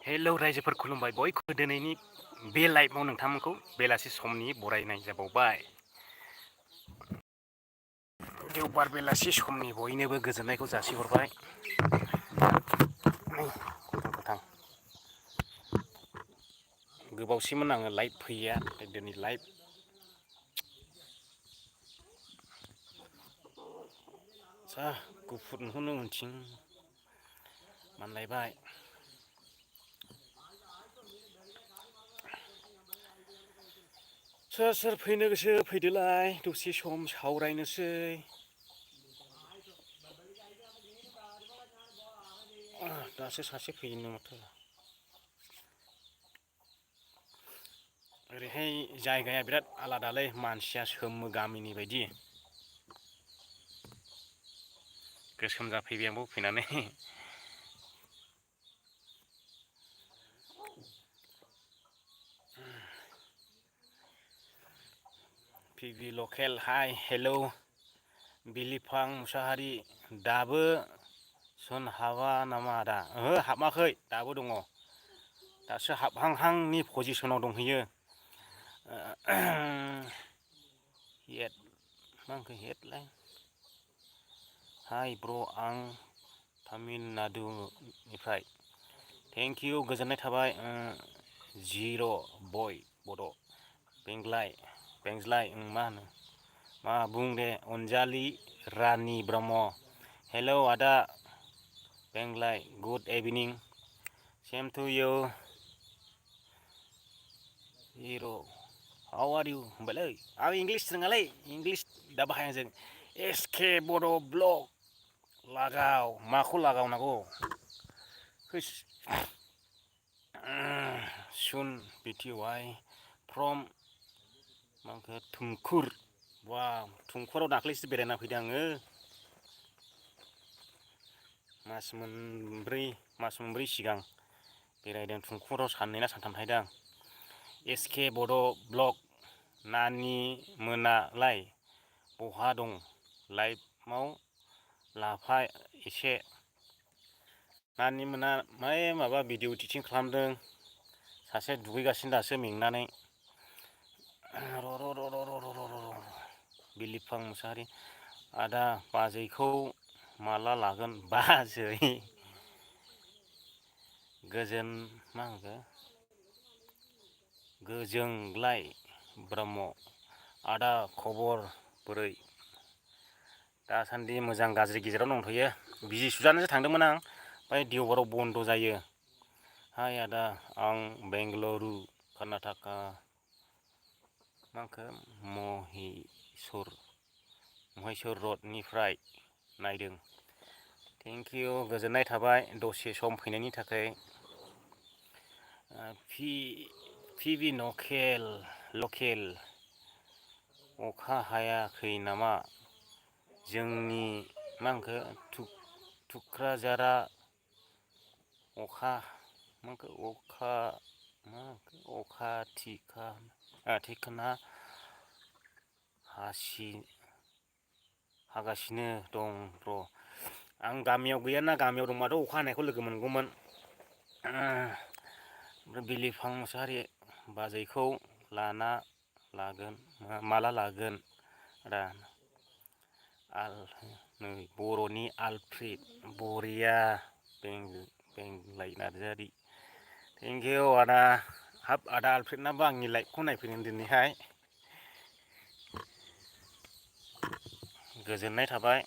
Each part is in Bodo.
हेलौ रायजोफोर खुलुमबाय बयखौबो दिनैनि बे लाइभआव नोंथांमोनखौ बेलासि समनि बरायनाय जाबावबाय। देवबार बेलासि समनि बयनोबो गोजोननायखौ जासिहरबाय। गोथां गोबावसिमोन आङो लाइभ फैया दिनै लाइभ जा गुफुर नुहुरनो उनथिं मानलायबाय। सोर सोर फैनो गोसो फैदोलाय दसे सम सावरायनोसै। दासो सासे फैनो माथो। ओरैहाय जायगाया बिराद आलादालै मानसिया सोमो गामिनि बायदि। गोसोम जाफैबाय आंबो फैनानै। पिभि लकेल हाय हेलौ बिलिफां मुसाहारि दाबो सोनहाबा नामा आदा? ओहो हाबाखै दाबो दङ। दासो हाबहांहांनि पजिसनाव दंहैयो। हेद मा होनखो हेदलाय? हाय ब्र आं तामिलनाडुनिफ्राय। थेंक इउ गोजोननाय थाबाय। जिर' बय बड' बेंज्लाय मा होनो मा बुं दे अनजालि रानि ब्रह्म हेलौ आदा बेंग्लाय good evening same to you जिर' हाउ आर इउ होनबायलै आं इंलिस रोङालै इंलिस दा बाहाया जों एस के बड' ब्लग लागाव माखौ लागावनांगौ हैस सुन बिटि वाइ फ्रम मा होनखो थुमखुर बा थुमखुराव दाख्लैसो बेरायना फैदों आङो। मास मोनब्रै सिगां बेरायदों थुमखुराव साननै ना सानथाम थाहैदों आं। एस के बड' ब्लग नानि मोनालाय बहा दं लाइभआव लाफा एसे नानि मोना माबा भिडिअ इडिटिं खालामदों सासे दुगैगासिनो दासो मेंनानै र' बिलिफां मुसाहारि आदा बाजैखौ माला लागोन बाजै गोजोन मा होनखो गोजोंग्लाय ब्रह्म आदा खबर बोरै दासान्दि मोजां गाज्रि गेजेराव दंथ'यो बिजि सुजानोसो थांदोंमोन आं ओमफ्राय देवबाराव बन्द' जायो। हाय आदा आं बेंगलुरु कर्नाटका मा होनखो महिसुर रडनिफ्राय नायदों। थेंक इउ गोजोननाय थाबाय दसे सम फैनायनि थाखाय। पिभि लकेल अखा हायाखै नामा जोंनि मा होनखो थुक्राझारा अखा थिखोना हागासिनो दं ब्र आं गामियाव गैयाना गामियाव दंबाथ' अखा हानायखौ लोगो मोनगौमोन। ओमफ्राय बिलिफां मुसाहारि बाजैखौ माला लागोन आदा नै बर'नि आलफ्रिद बरिया बेंलाय नार्जारि थेंक इउ आदा हाब आदा आलफ्रेदनाबो आंनि लाइभखौ नायफैदों दिनैहाय गोजोननाय थाबाय।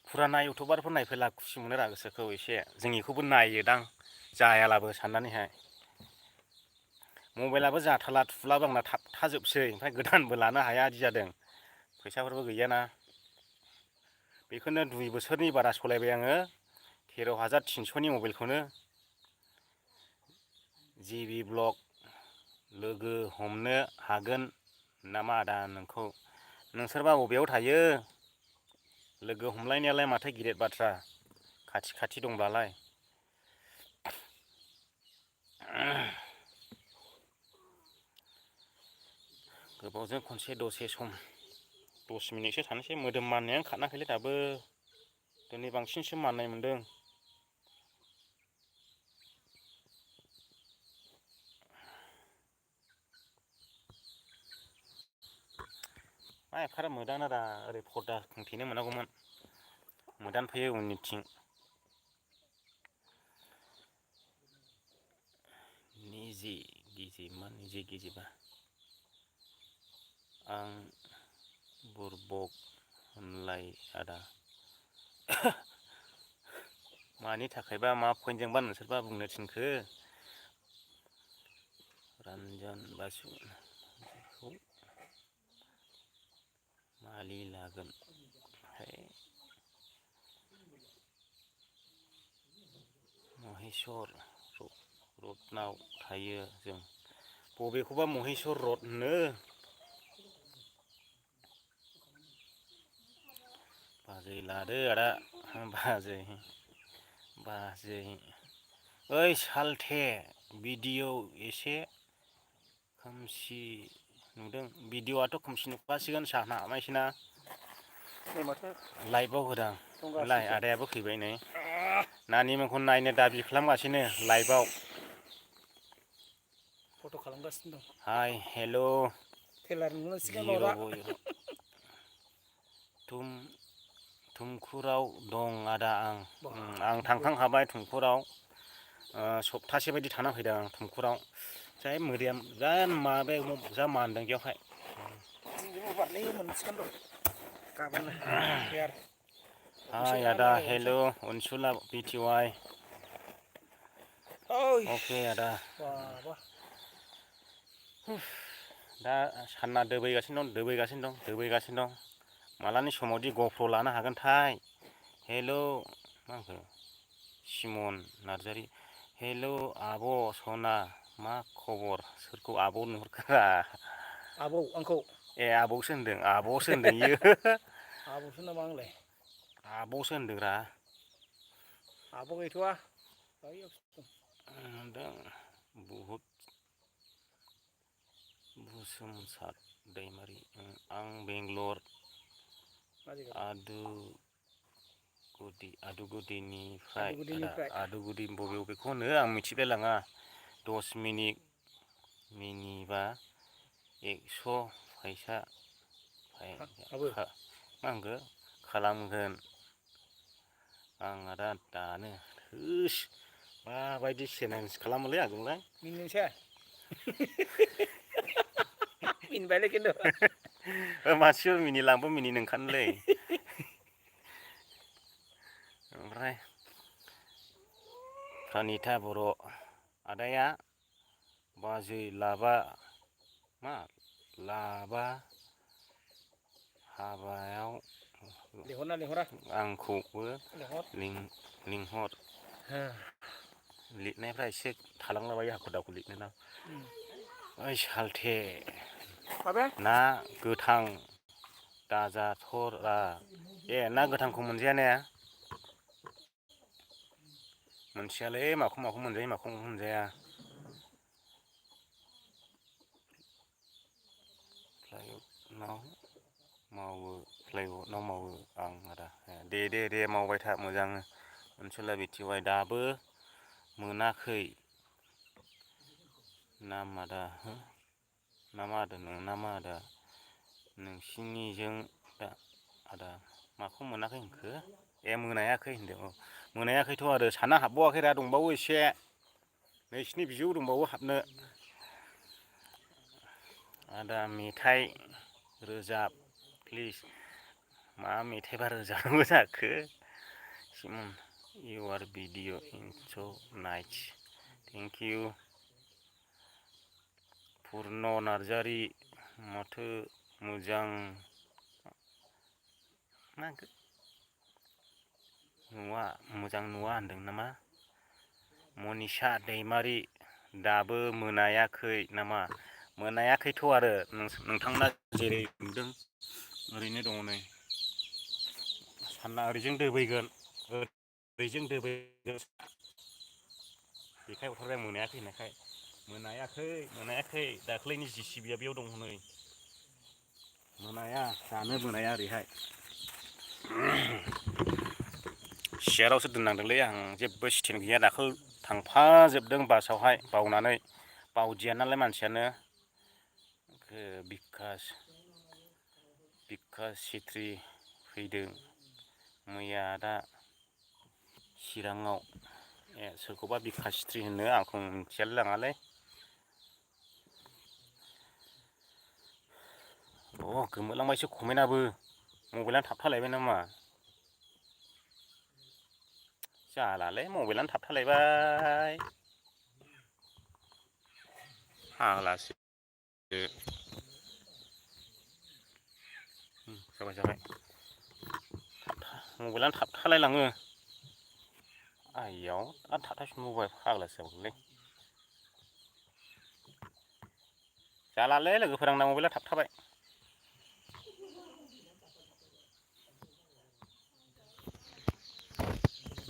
फुराना इउटुबारफोर नायफैला खुसि मोनो रा गोसोखौ एसे जोंनिखौबो नायोदां जायालाबो साननानैहाय मबाइलाबो जाथाला थुलाबो आंना थाबथाजोबसै ओमफ्राय गोदानबो लानो हाया बिदि जादों फैसाफोरबो गैयाना बेखौनो 2 बोसोरनि बारा सालायबाय आङो 13,300नि मबाइलखौनो जिबि ब्लग लोगो हमनो हागोन नामा आदा नोंसोरबा बबेयाव थायो लोगो हमलायनायालाय माथो गिदिर बाथ्रा खाथि दंब्लालाय गोबावजों खनसे दसे सम 10 मिनिटसो थानोसै मोदोम माननायानो खाराखैलै दाबो दिनै बांसिनसो माननाय मोन्दों। मा एफाराब मोदान आदा ओरै पर्दा खोंथेनो मोनागौमोन मोदान फैयो उननिथिं निजे गिजे मा निजे गिजेबा आं बुरबक होनलाय आदा मानि थाखायबा मा पइन्टजोंबा नोंसोरबा बुंनो थिनखो रन्जन बासुखौ मालि लागोन महेस्वर रडनाव थायो जों बबेखौबा महेस्वर रड होनो बाजै लादो आदा बाजै ओइ सालथे भिडिअ एसे खोमसि नुदों भिडिअआथ' खोमसि नुखासिगोन साना मायसोना लाइभआव होदां लाय आदायाबो फैबाय नै नानिमोनखौ नायनो दाबि खालामगासिनो लाइभआव फट' खालामगासिनो दं हाय हेल' टेलार नुनांसिगोन माबा थुमखुराव दं आदा आं थांखांखाबाय थुमखुराव सप्तासे बायदि थाना फैदों आं थुमखुराव जाय मोदैया जा माबाया जा मानदों बेयावहाय हाय आदा हेल' अनसुला बिटिवाइ अके आदा दा सानना दोबैगासिनो दं मालानि समावदि गप्र' लानो हागोनथाय हेल' मा होनखो सिमन नार्जारि हेल' आब' सना मा खबर सोरखौ आब' नुहुरखोरा आबौ आंखौ ए आबौसो होनदों इयो आबौसो नामा आंलाय आब'सो होनदोंरा आब' गैथ'वा बहुद बुसुमसार दैमारि आं बेंगलर आदुगुदिनिफ्राय आदुगुदि बबेखौ होनो आं मिथिबाय लाङा 10 मिनिटबा 100 फैसा मा होनखो खालामगोन आं आदा दानो होस माबायदि चेलेन्ज खालामोलै आंजोंलाय मिनिनोसै मिनिबायलै खिन्थु मानसिफोर मिनिलांबो मिनिनो ओंखारोलै ओमफ्राय प्रानिता बर' आदाया बाजै लाबा हाबायाव लेंहरा आंखौबो लिंहर लिरनायफ्रा एसे थालांलाबायो हाखु दाखु लिरनो ना ओइ सालथे ना गोथां दाजाथ'रा ना गोथांखौ मोनजाया ने मोनथियालै माखौ मोनजायो माखौ मोनजाया फ्लाइउडनाव मावो आं आदा दे मावबाय था मोजां अनसुला बिटिवाइ दाबो मोनाखै नामा आदा नोंसिनिजों दा आदा माखौ मोनाखै होनखो मोनायाखै होनदों मोनायाखैथ' आरो साना हाबबावाखैरा दंबावो एसे नोंसिनि बिजौ दंबावो हाबनो आदा मेथाइ रोजाब प्लिज मा मेथाइबा रोजाबनांगौ जाखो इउआर भिडिअ स' नाइस थेंक इउ पुर्न नार्जारि माथो मोजां मोजां नुवा होनदों नामा मनिषा दैमारि दाबो मोनायाखै नामा मोनायाखैथ' आरो नोंथांना जेरै नुदों ओरैनो दङ नै सानना ओरैजों दोबैगोन जेखाइ हरथारबाय मोनायाखै होननायखाय मोनायाखै दाख्लैनि जिसिबिया बेयाव दं हनै जानो मोनाया ओरैहाय सियारावसो दोननांदोंलै आं जेबो स्टेन्ड गैया दाखालि थांफाजोबदों बासावहाय बावनानै बावदिया नालाय मानसियानो बिकास बिखा सिथ्रि फैदों मैया दा चिराङाव सोरखौबा बिखा सिथ्रि होनो आंखौ मिथियालाय लाङालै गोमोरलांबायसो कमेन्टआबो मबाइलानो थाबथालायबाय नामा जालालै मबाइलानो थाबथालायबाय फाग्लासो जाबाय मबाइलानो थाबथालायलाङो आइयाव आरो थाबथाफिनबावबाय फाग्लासो जाबावलै जालालै लोगोफोर आंना मबाइला थाबथाबाय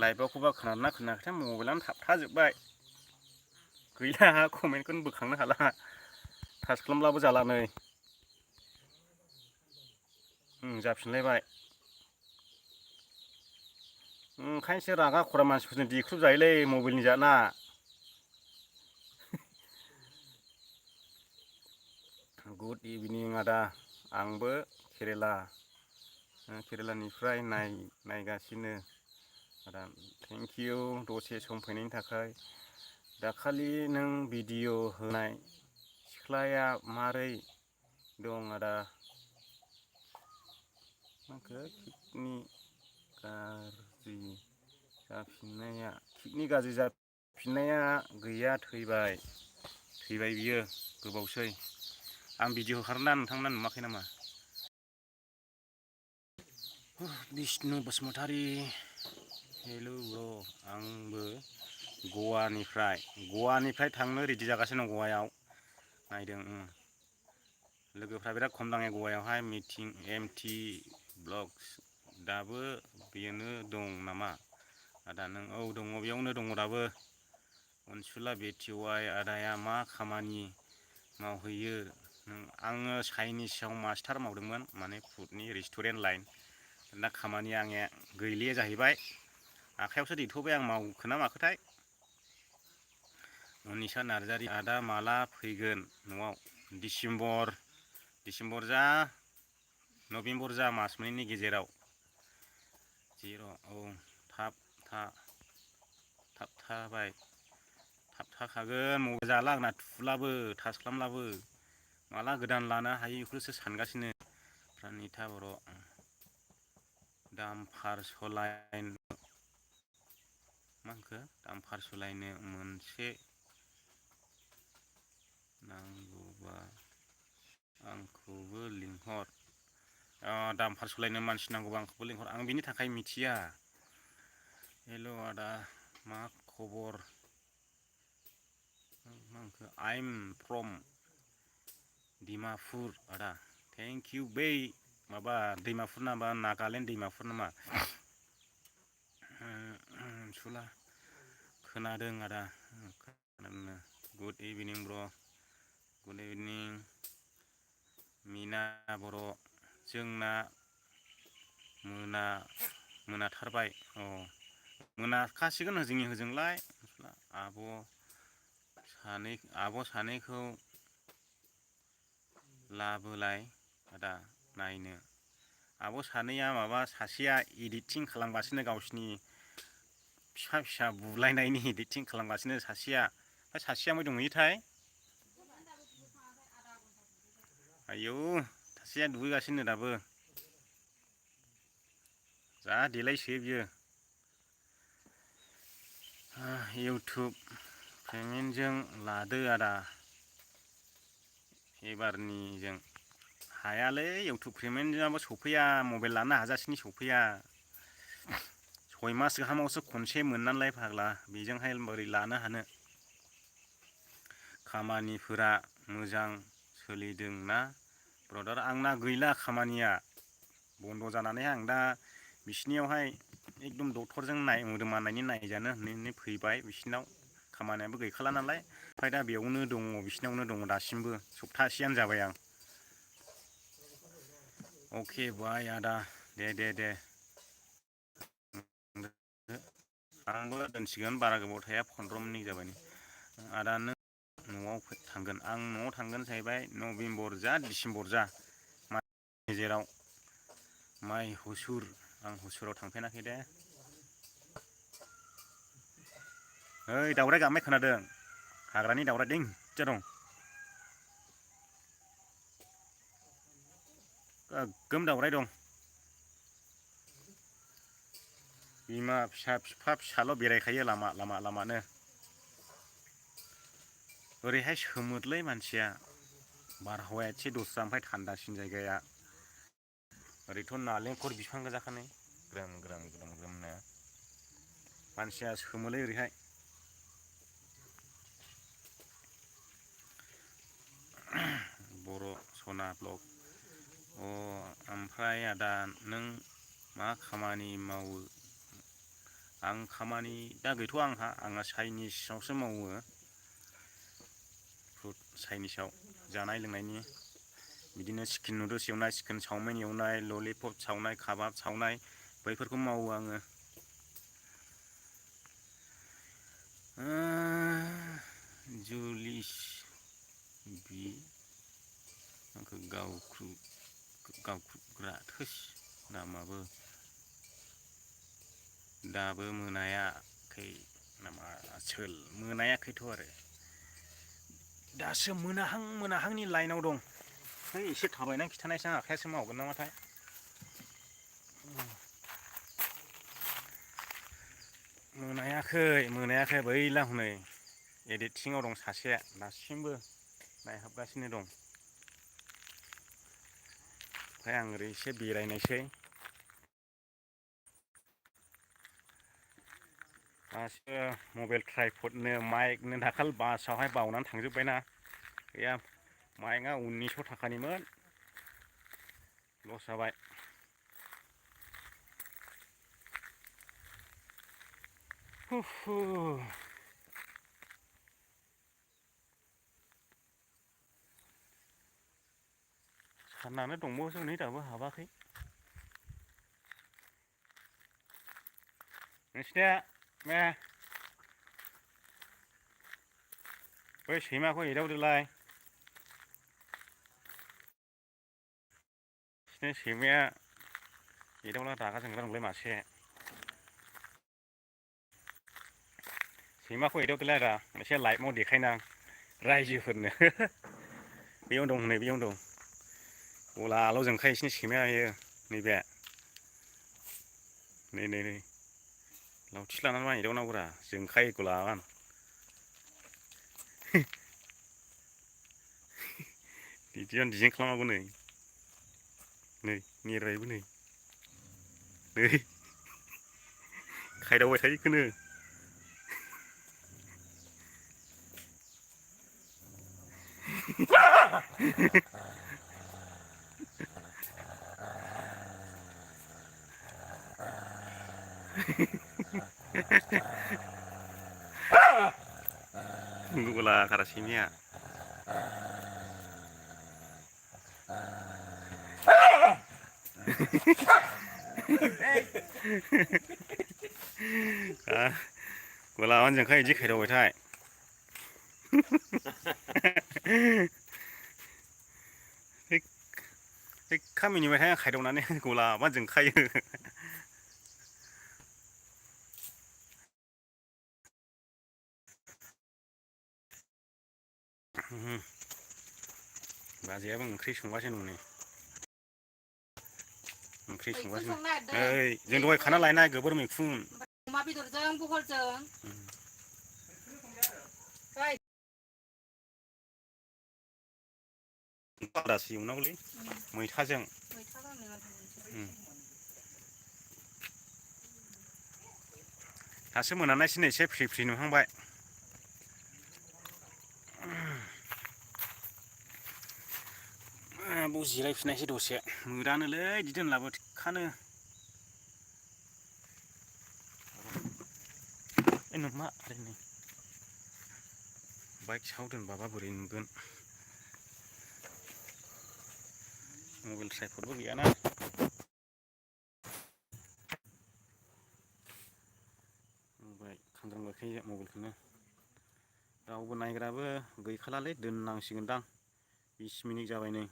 लाइभआवखौबा खोनादोंना खोनायाखैथाय मबाइलानो थाबथाजोब्बाय गैला कमेन्टखौनो बोखांनो हाला टाच खालामब्लाबो जाला नै जाफिनलायबाय ओंखायनोसो रागा खरा मानसिफोरजों देख्रुब जायोलै मबाइलनि जाना गुड इभिनिं आदा आंबो केरेलानिफ्राय नायगासिनो आदा थेंक इउ दसे सम फैनायनि थाखाय दाखालि नों भिडिअ होनाय सिख्लाया मारै दं आदा किडनि गाज्रि जाफिननाया गैया थैबाय बियो गोबावसै आं भिडिअ हगारना नोंथांमोना नुवाखै नामा बिष्णु बसुमतारी हेलौ ब्र आंबो गवानिफ्राय थांनो रेडि जागासिनो दं गवायाव नायदों लोगोफ्रा बिराद खम दाङे गवायावहाय मिटिं एमटि ब्लग्स दाबो बेनो दं नामा आदा नों औ दङ बेयावनो दङ दाबो अनसुला बेटिवाइ आदाया मा खामानि मावहैयो आङो चाइनिसाव मास्टार मावदोंमोन माने फुडनि रेस्टुरेन्ट लाइन दा खामानिया आंनिया गैलिया जाहैबाय आखाइयावसो दैथ'बाय आं मावखोना माखोथाय मनिसा नार्जारि आदा माला फैगोन न'आव डिसेम्बर जा नभेम्बर जा मास मोननैनि गेजेराव औ थाबथाखागोन मबाइल जाला आंना थुलाबो टाच खालामलाबो माला गोदान लानो हायो बेखौसो सानगासिनो प्रानिता बर' दामफार सलायनो मोनसे नांगौबा आंखौबो लिंहर दामफार सलायनो मानसि नांगौबा आंखौबो लिंहर आं बिनि थाखाय मिथिया हेल' आदा मा खबर आइ एम फ्रम डिमापुर आदा थेंक इउ बै माबा दैमाफुर नामा नागालेण्ड दैमाफुर नामा अनसुला खोनादों आदा गुड इभिनिं ब्र गुड इभिनिं मिना बर' जोंना मोनाथारबाय मोनाखासिगोन होजोंलाय आब' सानैखौ लाबोलाय आदा नायनो आब' सानैया माबा सासेया इडिटिं खालामगासिनो गावसिनि फिसा बुलायनायनि इडिटिं खालामगासिनो सासेया बबेयाव दंहैयोथाय आयौ सासेया दुगैगासिनो दाबो जा देलायसो बियो इउटुब पेमेन्टजों लादो आदा एबारनिजों हायालै इउटुब पेमेन्टजोंबो सफैया मबाइल लानो हाजासिनि सफैया 6 मास गाहामावसो खनसे मोननानैलाय फाग्ला बेजोंहाय बोरै लानो हानो खामानिफोरा मोजां सोलिदोंना ब्रदार आंना गैला खामानिया बन्द' जानानैहाय आं दा बिसिनियावहाय एकदम डक्टरजों मोदोम माननायनि नायजानो होननानै फैबाय बिसिनाव खामानियाबो गैखाला नालाय ओमफ्राय दा बेयावनो दङ बिसिनावनो दङ दासिमबो सप्तासेयानो जाबाय आं अके बाय आदा दे आंबो दोनसिगोन बारा गोबाव थाया 15 मिनिट जाबाय आदा नों न'आव थांगोन आं न'आव थांगोन जाहैबाय नभेम्बर जा डिसेम्बर जा गेजेराव माइ हुसुर आं हुसुराव थांफेराखै दे ओइ दावराय गाबनाय खोनादों हाग्रानि दावराय दिंखिया दं गोगोम दावराय दं बिमा फिसा बिफा फिसाल' बेरायखायो लामा लामानो ओरैहाय सोमोदलै मानसिया बारहावाया एसे दस्रा ओमफ्राय थान्दासिन जायगाया ओरैथ' नालेंखर बिफां गोजाखानाय ग्रोम ग्रोमनो मानसिया सोमोलै ओरैहाय बर' सना ब्लग ओमफ्राय आदा नों मा खामानि मावो आं खामानि दा गैथ'आ आंहा चाइनिसावसो मावो फुड चाइनिसाव जानाय लोंनायनि बिदिनो चिकेन नुदल्स एवनाय चिकेन चावमिन एवनाय ललिपप सावनाय काबाब सावनाय बैफोरखौ मावो आङो जुलिस बि आंखौ गावख्रुबग्रा थोस नामाबो दाबो मोनायाखै नामा आसोल मोनायाखैथ' आरो दासो मोनाहांनि लाइनाव दं है एसे थाबायनानै खिथानायसै आं आखायासो मावगोन नामाथाय मोनायाखै बैला हनै एडिटिंआव दं सासे दासिमबो नायहाबगासिनो दं ओमफ्राय आं ओरै एसे बेरायनायसै गासिबो मबाइल ट्राइपडनो माइकनो दाखालि बासावहाय बावनानै थांजोब्बायना गैया माइकआ 1900 थाखानिमोन लस जाबाय सानानो दंबावोसो नै दाबो हाबाखै नोंसिना मा बै सैमाखौ एदावदोलाय बिसिनि सैमाया एदावला रागा जोंग्रा दंलै मासे सैमाखौ एदावदोलाय आदा एसे लाइभआव देखायनां रायजोफोरनो बेयावनो दं नै बेयावनो दं गलाल' जोंखायो बिसिनि सैमाया नैबे नै लावथि लानानै मा एदावनांगौरा जोंखायो गलागान बिदियानो डिजाइन खालामाबो नै नेरबायबो नै खायदावबाय थायो बेखौनो गलाखारा सैमाया गलागान जोंखायो बिदि खायदावबायथाय खामिनिबाय थायो खायदावनानै गलाबानो जोंखायो बाजैयाबो ओंख्रि संगासिनो दं नै ओंख्रि संगासिनो ओइ जों दहाय खाना लायनाय गोबोर मैखुन अमा बेदरजों बहलजों बारासो एवनांगौलै मैथाजों दासो मोनानायसै नै एसे फ्रि फ्रि नुहांबाय बाव जिरायफिननायसै दसे मोदानोलै बिदि दोनलाबो थिगखानो मा ओरैनो बाइक सायाव दोनबाबा बोरै नुगोन मबाइल ट्राइपडबो गैयाना खांग्रांबाय मबाइलखौनो रावबो नायग्राबो गैखालालै दोननांसिगोनदां 20 मिनिट जाबाय नै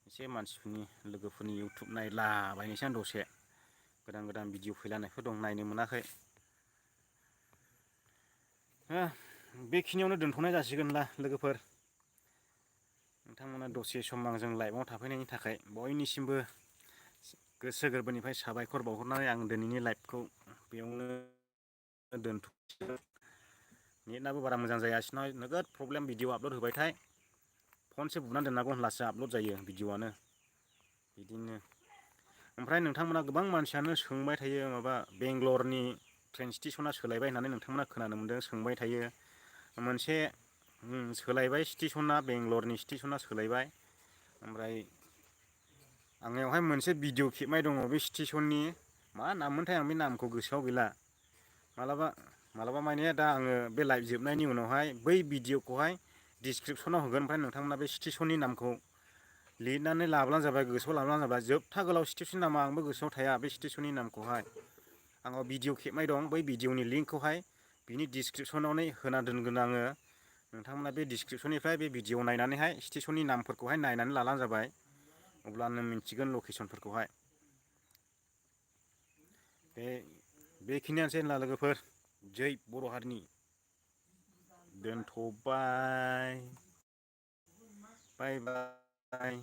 एसे मानसिफोरनि लोगोफोरनि इउटुब नायलाबायनोसै आं दसे गोदान गोदान भिडिअ फैलानायफोर दं नायनो मोनाखै बेखिनियावनो दोनथ'नाय जासिगोनला लोगोफोर नोंथांमोना दसे सम आंजों लाइभआव थाफैनायनि थाखाय बयनिसिमबो गोसो गोरबोनिफ्राय साबायखर बावहरनानै आं दिनैनि लाइभखौ बेयावनो दोनथ'सिगोन नेटआबो बारा मोजां जायासिनो नोगोद प्रब्लेम भिडिअ आपल'ड होबायथाय फनसो बुनानै दोननांगौ होनब्लासो आपल'ड जायो भिडिअआनो बिदिनो ओमफ्राय नोंथांमोना गोबां मानसियानो सोंबाय थायो माबा बेंगलरनि ट्रेन स्टेसना सोलायबाय होननानै नोंथांमोना खोनानो मोन्दों सोंबाय थायो मोनसे सोलायबाय स्टेसना बेंगलरनि स्टेसना सोलायबाय ओमफ्राय आंनियावहाय मोनसे भिडिअ खेबनाय दङ बे स्टेसननि मा नाममोनथाय आं बे नामखौ गोसोआव गैला मालाबा माने दा आङो बे लाइभ जोबनायनि उनावहाय बै भिडिअखौहाय डिसक्रिपसनाव होगोन ओमफ्राय नोंथांमोना बे स्टेसननि नामखौ लिरनानै लाब्लानो जाबाय गोसोआव लाब्लानो जाबाय जोबथा गोलाव स्टेसननि नामा आंबो गोसोआव थाया बे स्टेसननि नामखौहाय आंनाव भिडिअ खेबनाय दं बै भिडिअनि लिंकखौहाय बिनि डिसक्रिपसनावनो होना दोनगोन आङो नोंथांमोना बे डिसक्रिपसननिफ्राय बे भिडिअ नायनानैहाय स्टेसननि नामफोरखौहाय नायनानै लाब्लानो जाबाय अब्लानो मिन्थिगोन लकेसनफोरखौहाय बेखिनियानोसै होनब्ला लोगोफोर जै बर' हारिनि दोनथ'बाय बाय बाय